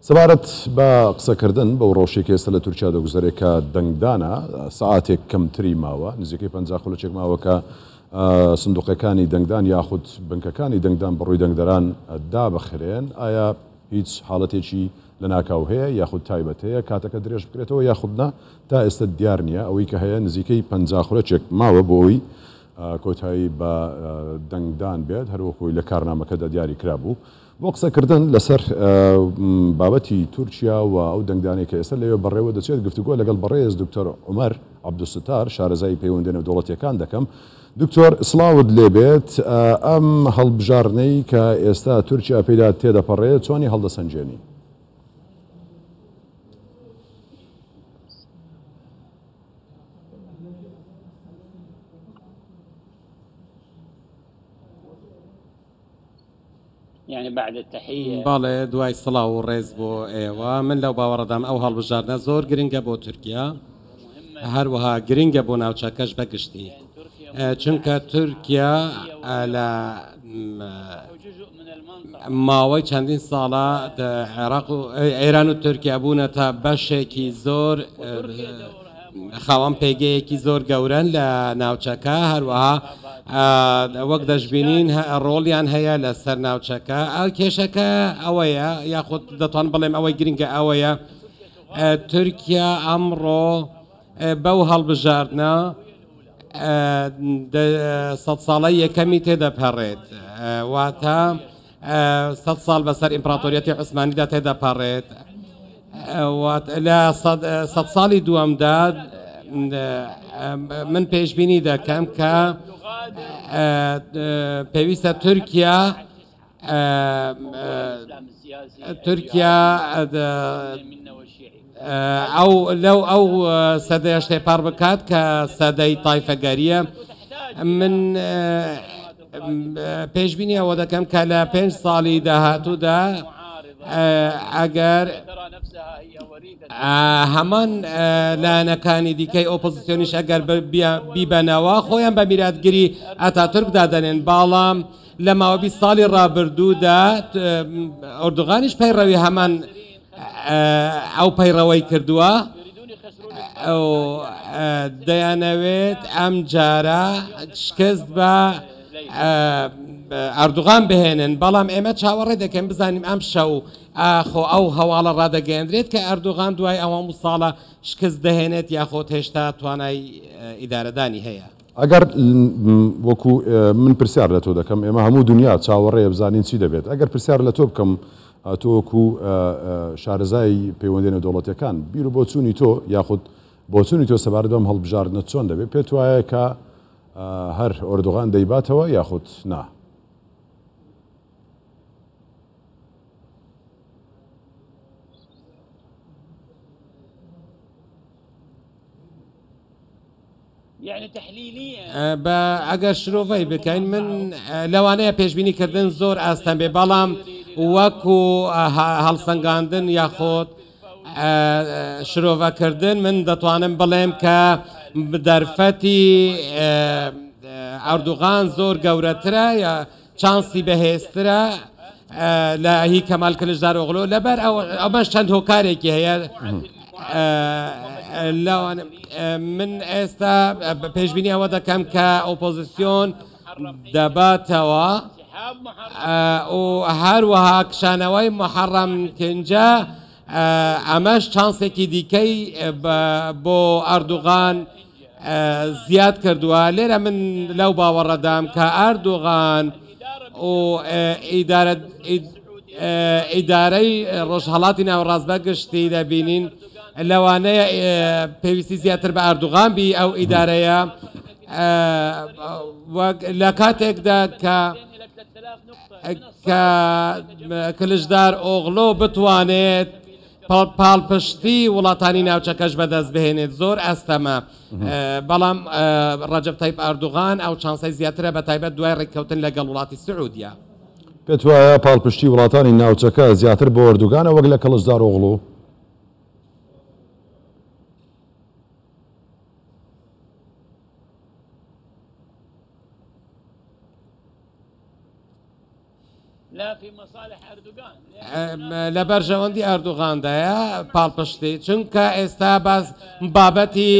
سەبارەت بە قسەکردن بەو ڕەوشەی کە ئێستا لە تورکیا دەگوزەرێ کە دەنگدانە سەعاتێک کەمتری ماوە، نزیکەی 50 خولەکێک ماوە کە سندوقەکانی دەنگدان یاخود بنکەکانی دەنگدان بەڕووی دەنگدەران دابخرێن، ئایا هیچ حاڵەتێکی لەناکاو هەیە یاخود تایبەت هەیە کاتەکە درێژ بکرێتەوە یاخود نا تا ئێستا دیار نییە، ئەوەی کە هەیە نزیکەی 50 خولەکێک ماوە بۆ ئەوەی کۆتایی بە دەنگدان بێت هەروەکو لە کارنامەکەدا دیاری کرابوو. بۆ قسەکردن لەسەر بابەتی تورکیا و ئەو دەنگدانەی کە ئێستا لەوێ بەڕێوە دەچێت، گفتوگۆ لەگەڵ بەڕێز دکتۆر عومەر عەبدولستار، شارەزای پەیوەندیە نێودەوڵەتییەکان دەکەم. دکتۆر سڵاوت لێبێت، ئەم هەڵبژاردنەی کە ئێستا تورکیا پێیدا تێدەپەڕێت چۆنی هەڵدەسەنگێنی؟ بەڵێ دوای سڵاو و ڕێز بۆ ئێوە، من لەو باوەڕەدام ئەو هەڵبژاردنە زۆر گرنگە بۆ تورکیا، هەروەها گرنگە بۆ ناوچەکەش بە گشتی، چونکە تورکیا لە ماوەی چەندین ساڵە عێراق و ئێران و تورکیا بوونەتە بەشێکی زۆر خاوەن پێگەیەکی زۆر گەورەن لە ناوچەکە، هەروەها وەک دەشبینین ڕۆڵیان هەیە لەسەر ناوچەکە. کێشەکە ئەوەیە یاخود دەتوانم بڵێم ئەوەی گرنگە ئەوەیە تورکیا ئەمڕۆ بەو هەڵبژاردنە سەد ساڵەی یەکەمی تێدەپەڕێت، واتە سەد ساڵ بەسەر ئیمپراتۆریەتی عوسمانیدا تێدەپەڕێت. لە سەد ساڵی دووەمدا من پێشبینی دەکەم کە پێویستە تورکیا تورکیا ئەو لەو ئەو سەدەیەش تێپەڕ بکات کە سەدەی تایفەگەریە. من پێشبینی ئەوە دەکەم کە لە پێنج ساڵی داهاتوودا ئەگەر هەمان لایەنەکانی دیکەی ئۆپۆزیسیۆنیش ئەگەر بیبەنەوە خۆیان بە میراتگری ئەتاتورک دادەنێن، بەڵام لە ماوە 20 ساڵی ڕابردوودا ئۆردوغانیش پەیڕەوی هەمان ئەو پەیڕەوەی کردووە. دەیانەوێت ئەم جارە شکست بە ئەردوغان بهێنن، بەڵام ئێمە چاوەڕێ دەکەین بزانین ئەم شەو ئاخۆ ئەو هەواڵە ڕادەگەیەندرێت کە ئەردوغان دوای ئەو هەموو ساڵە شکست دەهێنێت یاخۆت هێشتا توانای ئیدارەدانی هەیە. ئەگەر وەکو من پرسیار لە تۆ دەکەم، ئێمە هەموو دنیا چاوەڕێیە بزانین چی دەبێت، ئەگەر پرسیار لە تۆ بکەم تۆ وەکو شارەزای پەیوەندیە نێودەوڵەتیەکان بیر و بۆچوونی تۆ یاخود بۆچوونی تۆ سەبارەت بەم هەڵبژاردنە چۆن دەبێت؟ پێت وایە کە هەر ئۆردوغان دەیباتەوە یاخود نا؟ بە ئەگەر شرۆڤەی بکەین من لەوانەیە پێشبینی کردن زۆر ئاستەم بێ بەڵام وەکو هەڵسەنگاندن یاخۆت شرۆڤەکردن من دەتوانم بڵێم کە دەرفەتی ئەردوغان زۆر گەورەترە یا چانسی بەهێزترە لە هی کەمال کلچدارئۆغلۆ لەبەر ئەمەش چەند هۆکارێکی هەیە لەوان من ئێستا پێشبینی ئەوە دەکەم کە ئۆپۆزیسیۆن دەباتەوە و هەروەها کشانەوەی محەڕەم کنجە ئەمەش چانسێکی دیکەی بۆ ئەردوغان زیاد کردووە. لێرە من لەو باوەڕەدام کە ئەردوغان و ئیدارەی ڕۆژهەڵاتی ناوەڕاست بە گشتی دەبینین لەوانەیە پێویستی زیاتر بە ئەردوغان بی ئەو ئیدارەیە لە کاتێکدا کە کە کلچدار ئۆغلۆ بتوانێت پاڵپشتی وڵاتانی ناوچەکەش بەدەست بهێنێت زۆر ئەستەمە، بەڵام ڕەجەب تەیب ئەردوغان ئەو چانسەی زیاترە بە تایبەت دوای ڕێککەوتن لەگەڵ وڵاتی سعودیە. پێت وایە پاڵپشتی وڵاتانی ناوچەکە زیاتر بۆ ئەردوگانە وەک لە کڵچدارئۆغڵو؟ لە بەرژەوەندی ئەردوغاندایە پاڵپشتی، چونکە ئێستا باس بابەتی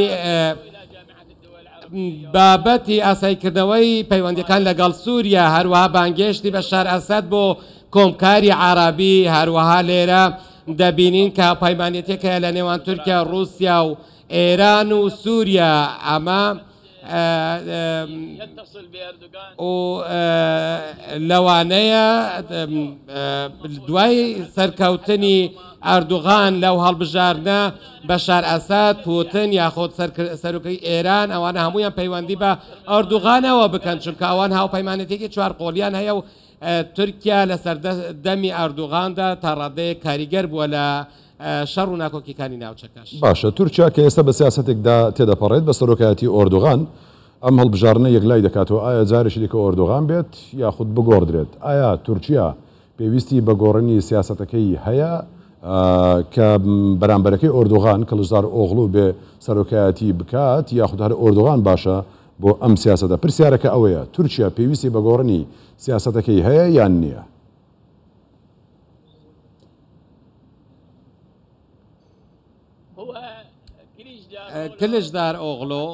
بابەتی ئاساییکردنەوەی پەیوەندیەکان لەگەڵ سووریا، هەروەها بانگێشتی بەشار ئەسەد بۆ کۆمکاری عەرەبی، هەروەها لێرە دەبینین کە پەیمانێتیەک هەیە لە نێوان تورکیا، ڕووسیا و ئێران و سووریا. ئەمە و لەوانەیە دوای سەرکەوتنی ئەردوغان لەو هەڵبژاردنە بەشار ئەسەد، پوتن یاخود سەرۆکی ئێران ئەوانە هەمویان پەیوەندی بە ئەردوغانەوە بکەن، چونکە ئەوان هاوپەیمانێتێکی چوار قۆڵیان هەیە و تورکیا لەسەر دەمی ئەردوغاندا تا ڕادەیەک کاریگەر بووە لە شەڕ و ناکۆکیەکانی ناوچەکەش. باشە تورکیا کە ئێستا بە سیاسەتێکدا تێدەپەڕێت بە سەرۆکایەتی ئۆردوغان ئەم هەڵبژاردنە یەکلای دەکاتەوە، ئایا جارێکی دیکە ئۆردوغان بێت یاخود بگۆڕدرێت؟ ئایا تورکیا پێویستی بە گۆڕینی سیاسەتەکەی هەیە کە بەرامبەرەکەی ئۆردوغان کڵچدار ئۆغڵو بێ سەرۆکایەتی بکات یاخود هەر ئۆردوغان باشە بۆ ئەم سیاسەتە؟ پرسیارەکە ئەوەیە تورکیا پێویستی بە گۆڕینی سیاسەتەکەی هەیە یان نییە؟ کلچدار ئۆغلۆ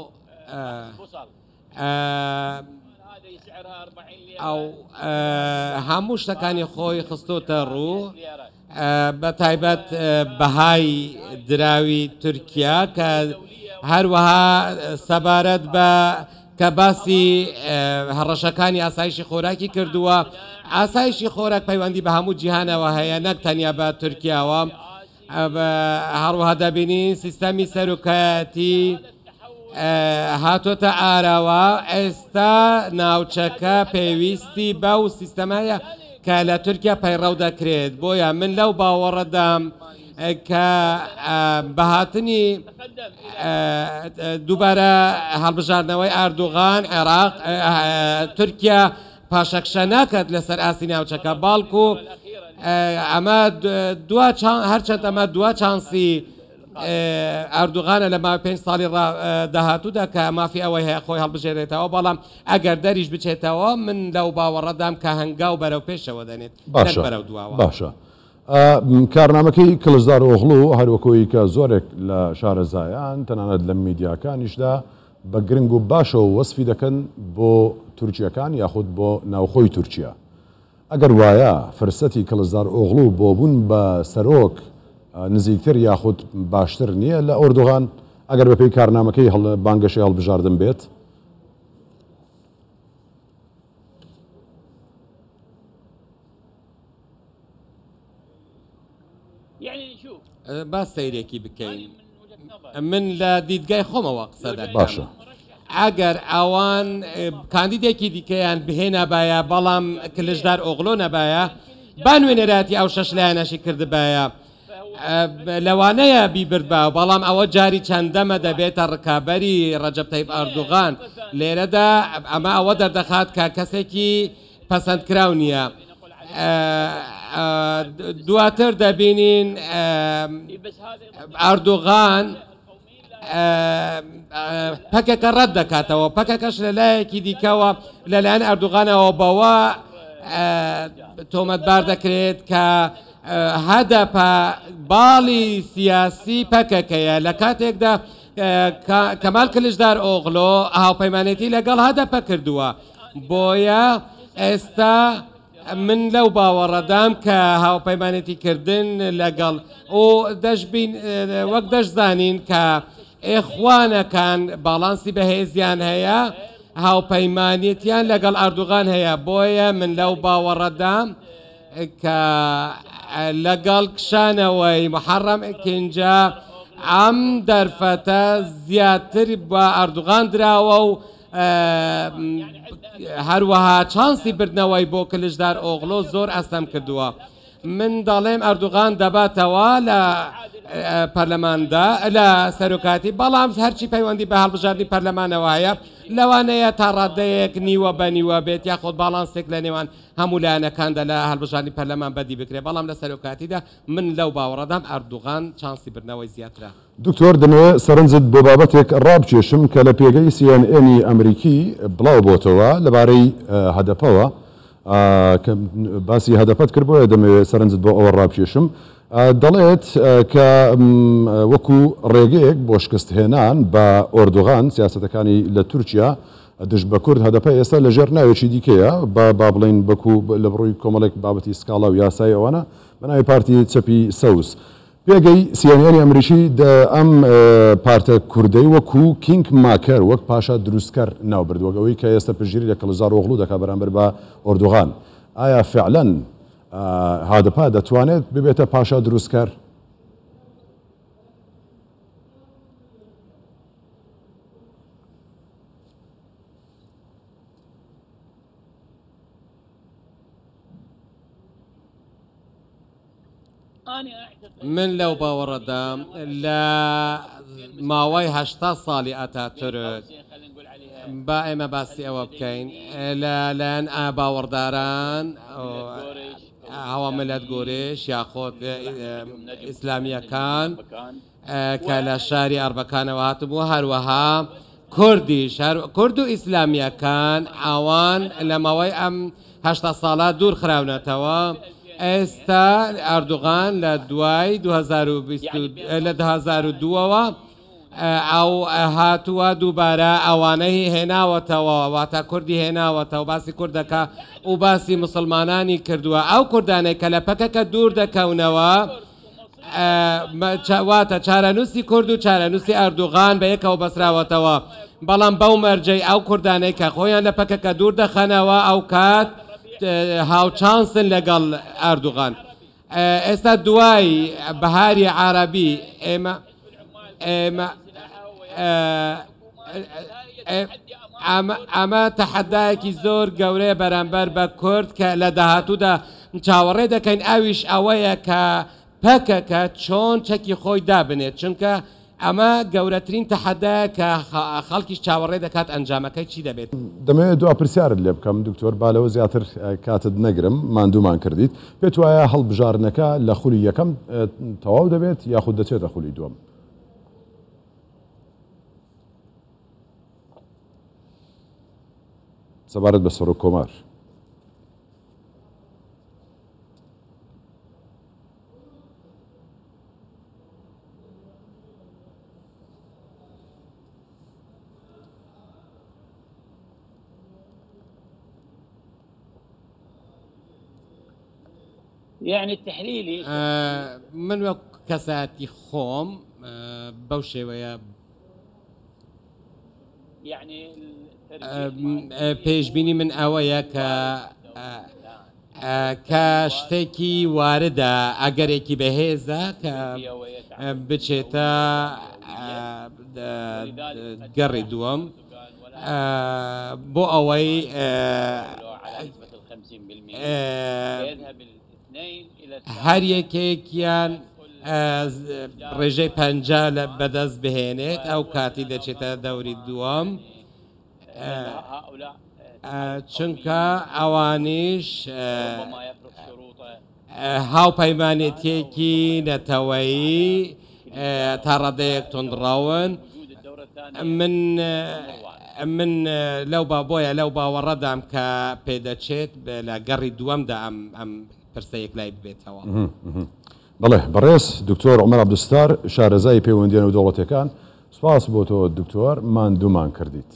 ئەو هەموو شتەکانی خۆی خستۆتە ڕوو، بە تایبەت بەهای دراوی تورکیا، کە هەروەها سەبارەت بە کە باسی هەڕەشەکانی ئاسایشی خۆراکی کردووە. ئاسایشی خۆراک پەیوەندی بە هەموو جیهانەوە هەیە نەک تەنیا بە تورکیاوە. هەروەها دەبینین سیستەمی سەرۆکایەتی هاتۆتە ئاراوە. ئێستا ناوچەکە پێویستی بەو سیستەمەیە کە لە تورکیا پەیڕەو دەکرێت. بۆیە من لەو باوەڕەدام کە بەهاتنی دووبارە هەڵبژاردنەوەی ئەردوغان عێراق تورکیا پاشەکشە ناکات لەسەر ئاستی ناوچەکە، بەڵکو ئەمە دوا هەرچەند ئەمە دوا چانسی ئەردوغانە لە ماوەی 5 ساڵی داهاتوودا کە مافی ئەوەی هەیە خۆی هەڵبژێرێتەوە، بەڵام ئەگەر دەریش بچێتەوە من لەو باوەڕەدام کە هەنگاو بەرەو پێشەوە دەنێت نەک بەرەو دواوە. باشە کارنامەکەی کڵچدار ئۆغڵو هەروەکۆی کە زۆرێک لە شارەزایان تەنانەت لە میدیاکانیشدا بە گرنگ و باشەوە وەسفی دەکەن بۆ تورکیەکان یاخود بۆ ناوخۆی تورکیا، ئەگەر وایە فرسەتی کڵچدار ئۆغڵو بۆ بوون بە سەرۆک نزیکتر یاخود باشتر نییە لە ئۆردوغان ئەگەر بەپێی کارنامەکەی بانگەشەی هەڵبژاردن بێت؟ با سەیرێکی بکەین. من لە دیدگای خۆمەوە قسە دەکەم. باشە. ئەگەر ئەوان کاندیدێکی دیکەیان بهێنابایە بەڵام کلچدار ئۆغلۆ نەبایە، با نوێنەرایەتی ئەو شەش لایەنەشی کردبایە، لەوانەیە بیبردبا، بەڵام ئەوە جاری چەندەمە دەبێتە ڕکابەری ڕەجەب تەیب ئەردوغان. لێرەدا ئەمە ئەوە دەردەخات کە کەسێکی پەسەندکراو نییە. دواتر دەبینین ئەردوغان پەکەکە ڕەت دەکاتەوە، پەکەکەش لەلایەکی دیکەوە لەلایەن ئەردوغانەوە بەوە تۆمەتبار دەکرێت کە هەدەپە باڵی سیاسی پەکەکەیە، لە کاتێکدا کەمال کلچدار ئۆغلۆ هاوپەیمانێتی لەگەڵ هەدەپە کردووە. بۆیە ئێستا من لەو باوەڕەدام کە هاوپەیمانێتی کردن لەگەڵ و دەشبین وەک دەشزانین کە ئێخوانەکان باڵانسی بەهێزیان هەیە، هاوپەیمانێتیان لەگەڵ ئەردوغان هەیە. بۆیە من لەو باوەڕەدام کە لەگەڵ کشانەوەی محەڕەم ئەکینجا ئەم دەرفەتە زیاتر بە ئەردوغان دراوە و هەروەها چانسی بردنەوەی بۆ کلچدار ئۆغلۆ زۆر ئەستەم کردووە. من دەڵێم ئەردوغان دەباتەوە لە پەرلەماندا لە سەرۆکاتی، بەڵام هەرچی پەیوەندی بە هەڵبژاردنی پەرلەمانەوە هەیە لەوانەیە تا ڕادەیەک نیوە بە نیوە بێت یاخود باڵانسێک لە نێوان هەموو لایەنەکاندا لە هەڵبژاردنی پەرلەمان بەدی بکرێت، بەڵام لە سەرۆکاتیدا من لەو باوەڕەدام ئەردوغان چانسی بردنەوەی زیاترە. دکتۆر دەمەوێت سەرنجت بۆ بابەتێک ڕابکێشم کە لە پێگەی سی ئێن ئێنی ئەمریکی بڵاو بۆتەوە لەبارەی هەدەپەوە. کە باسی هەدەپەت کرد بۆیە دەمەوێت سەرنجت بۆ ئەوە ڕابکێشم دەڵێت کە وەکو ڕێگەیەک بۆ شکستهێنان بە ئۆردوغان سیاسەتەکانی لە تورکیا دژ بە کورد هەدەپە ئێستا لەژێر ناوێکی دیکەیە بە با بڵێین بەکو لە بڕووی کۆمەڵێک بابەتی سکاڵا و یاسایی ئەوانە بە ناوی پارتی چەپی سەوز پێگەی سی ئێن ئێنی ئەمریکی ئەم پارتە کوردەی وەکو king maker وەک پاشا دروستکەر ناوبرد وەک ئەوەی کە ئێستا پشتگیری لە کڵچدارئۆغڵو دەکات بەرامبەر بە ئۆردوغان ئایا فعلەن هادەپا دەتوانێت ببێتە پاشا دروستکەر؟ من لەو باوەڕەدام لە ماوەی 80 ساڵی ئەتاتورک با ئێمە باسی ئەوە بکەین لە لایەن باوەڕداران هەوا ملت گۆرش یاخۆت ئیسلامیەکان کە لە شاری ئەربەکانەوە هاتبوو، هەروەها کوردیش، هەر کورد و ئیسلامییەکان ئەوان لە ماوەی ئەم 80 ساڵە دوور خراونەتەوە. ئێستا ئەردوغان لە دوای 2020 لە 2002ەوە ئەو هاتووە دووبارە ئەوانەی هێناوەتەوە، واتە کوردی هێناوەتەوە، باسی کورد دەکا و باسی موسڵمانانی کردووە. ئەو کوردانەی کە لە پەکەکە دوور دەکەونەوە، واتە چارەنووسی کورد و چارەنووسی ئەردوغان بە یەکەوە بەسراوەتەوە، بەڵام بەو مەرجەی ئەو کوردانەی کە خۆیان لە پەکەکە دوور دەخەنەوە ئەو کات هاوچانسن لەگەڵ ئەردوغان. ئێستا دوای بەهاری عەرەبی ئێمە ئێمە ئەمە تەحەدایەکی زۆر گەورەیە بەرامبەر بە کورد کە لە داهاتوودا چاوەڕێ دەکەین ئەویش ئەوەیە کە پەکەکە چۆن چەکی خۆی دابنێت چونکە ئەمە گەورەترین تەحەدایە کە خەڵکیش چاوەڕێ دەکات ئەنجامەکەی چی دەبێت. دەمەوێت دوا پرسیارت لێ بکەم دکتۆر با لەوە زیاتر کاتت نەگرم ماندوومان کردیت پێت وایە هەڵبژاردنەکە لە خولی یەکەم تەواو دەبێت یاخود دەچێتە خولی دووەم؟ سەبارەت بە سەرۆک کۆمار. یەعنی تحلیلی. من وەک کەسایەتی خۆم بەو شێوەیە پێشبینی من ئەوەیە کە کە شتێکی واردە ئەگەرێکی بەهێزە کە بچێتە گەڕی دووەم بۆ ئەوەی هەر یەکێکیان ڕێژەی 50 لە بەدەست بهێنێت ئەو کاتی دەچێتە دەوری دووەم چونکە ئەوانیش هاوپەیمانێتیەکی نەتەوەیی تا ڕادەیەک توندڕەون. من من لەو با بۆیە لەو باوەڕەدام کە پێدەچێت لە گەڕی دووەمدا ئەم ئەم پرسە یەکلایی ببێتەوە. بەڵێ بەڕێز دکتۆر عومەر عەبدولستار شارەزای پەیوەندییە نێودەوڵەتییەکان، سوپاس بۆ تۆ دکتۆر ماندوومان کردیت.